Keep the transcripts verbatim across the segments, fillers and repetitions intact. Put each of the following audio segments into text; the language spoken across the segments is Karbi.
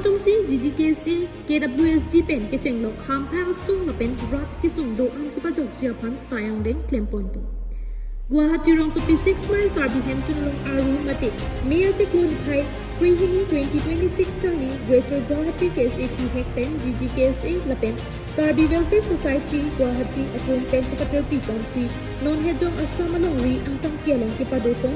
Atumsi G G K S A, K W S G pen kechenglok hamphang asong lapen rat kesung do-an kepajokji aphan sai angdeng klempon pon. Guwahati rongsopi six mile Karbi Hemtun along aru mate May achiklo niphai krehini twenty twenty-six arni Greater Guwahati K S A T hek pen G G K S A lapen Karbi Welfare Society Guwahati atum pen chepaterpi ponsi non hejong Assam alongri angtangpi along kepado pon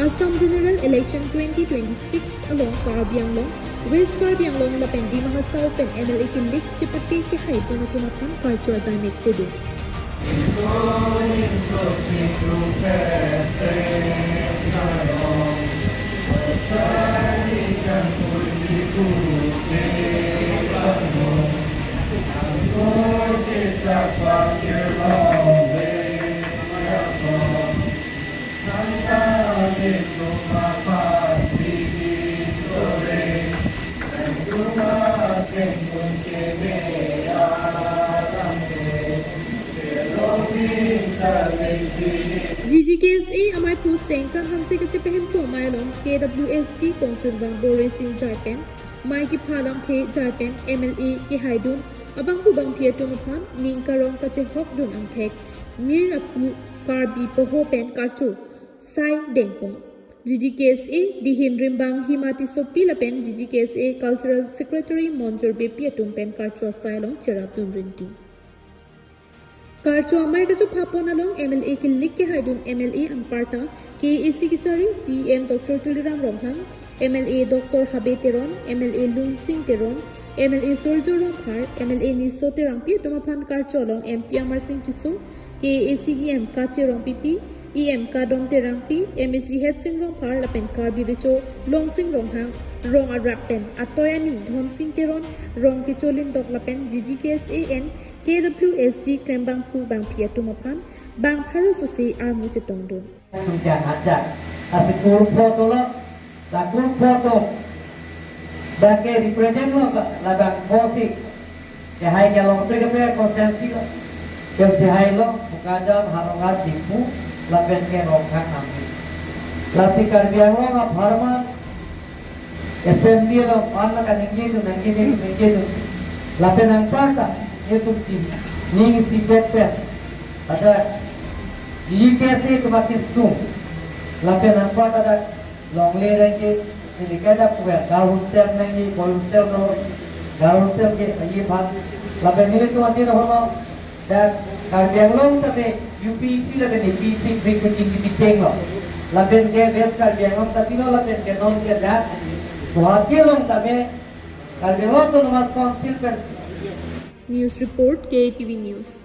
Assam General Election twenty twenty-six along Karbi Anglong, West Karbi Anglong lapen Dima Hasao pen M L A kilik chepate kehai pon atum aphan karcho ajai mek pado. G G K S A amei pu Sengkang Hanse kachepahemthu amei along K W S G kongchunbang Bore Sing Jai pen, mei kepha lamthe jai pen M L A kehaidun abangphu bangphi atum aphan ning karong kachehokdun angthek Mir apu Karbi poho pen karcho sai dengpon. G G K S A dihin rimbang Hima Tissopi lapen G G K S A Cultural Secretary Monjor Beypi atum pen karcho asai along cherapdun rinti. Karcho amei kachopha pon along M L A kilik kehaidun M L A anparta K A A C kechari C E M Doctor Tuliram Ronghang, M L A Doctor Habe Teron, M L A Lunsing Teron, M L A Surjya Rongphar, M L A Niso Terangpi atum aphan karcho along M P Amarsing Tisso, K A A C E M Kache Rongpipi, E M Kadom Terangpi, M A C Headsing Rongphar lapen Karbi Recho Longsing Ronghang, rong arak pen atoi ani Dhonsing Teron, rong kecholindok lapen G G K S A and K W S G klembangphu bangphi atum aphan bang pharo sose armu chetongdun. Sungja ajak. Lasi kurpho tolo, la kurpho to. Bang ke represent lo, la bangpho si. Kehai kelong pe kepe constituency lo. Kem si hai lo, Bokajan, Howraghat, Diphu, lapen ke Rongkhang nami. Lasi Karbi Anglong apharman, assembly along pan la kaningje dun, ningje dun, ningje dun. Lapen anparta, netum si, ning si bet bet. Ada G K S A atum akesung. Lapen anparta dak longle rengke, neli kada puver, girl hostel nangji, boy hostel no, girl hostel ke, ye phan. Lapen nelitum ati no hono, dak Karbi Anglong tame U P E C lapen A P E C frequently kibiteng lo. Lapen ke West Karbi Anglong tame lo, lapen ke non ke dak Guwahati along tame Karbi Anglong Autonomous Council pen. News report, K A T V News.